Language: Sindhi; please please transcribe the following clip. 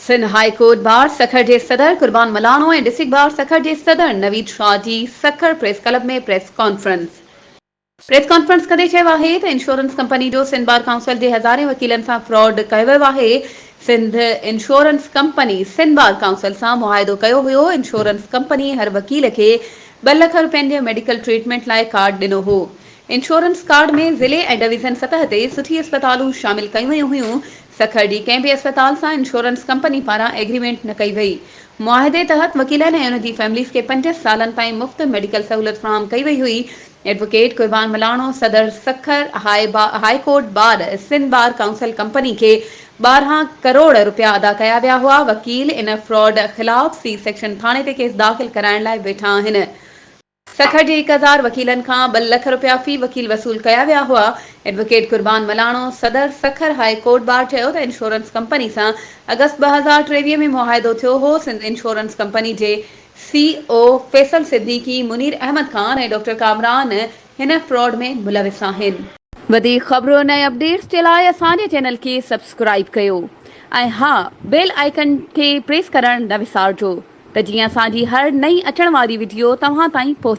Sindh high court bar Sukkur جي صدر قربان ملاڻو ۽ ڊسٽرڪٽ بار سکر جي صدر نويد شاهه جي Sukkur press club ۾ press conference press conference ڪندي چيو آهي ته انشورنس ڪمپني جو سنڌ بار ڪائونسل جي هزارين وڪيلن سان فراڊ ڪيو ويو آهي Sindh insurance company Sindh bar council سان معاهدو ڪيو هيو انشورنس ڪمپني هر وڪيل کي ٻه لک روپين جي ميڊيڪل ٽريٽمينٽ لاء ڪارڊ ڏنو هو انشورنس ڪارڊ ۾ ضلعي ۽ ڊويزن سطح تي سٺي اسپتالون شامل ڪيون ويون هيون، سکر جي ڪنهن به اسپتال سان انشورنس ڪمپني پاران ايگريمينٽ نه ڪئي وئي. معاهدي تحت وڪيلن ۽ انهن جي فيمليز کي پنج سالن تائين مفت ميڊيڪل سهولت فراهم ڪئي وئي هئي. ايڊووڪيٽ قربان ملاڻو صدر Sukkur high court bar Sindh bar council company کي 12 ڪروڙ رپيا ادا ڪيا ويا هئا، وڪيل ان فراڊ خلاف سي سيڪشن ٿاڻي تي ڪيس داخل ڪرائڻ لاء ويٺا آهن. سکر جي هڪ هزار وڪيلن کان ٻه لک رپيا في وڪيل وصول ڪيا ويا هئا. ايڊووڪيٽ قربان ملاڻو صدر سکر هاء ڪورٽ بار چيو ته انشورنس ڪمپني سان آگسٽ 2023 ۾ معاهدو ٿيو هو، سنڌ انشورنس ڪمپني جي سي او فيصل صديقي، منير احمد خان ۽ ڊاڪٽر ڪامران هن فراڊ ۾ ملوث آهن. وڌيڪ خبرن ۽ اپڊيٽس جي لاء اسان جي چينل کي سبسڪرائيب ڪيو ۽ ها بيل آئيڪن کي پريس ڪرڻ نه وسارجو. ته جيئن اسان جي هر نئين اچڻ واري وڊيو توهان تائين پهچي.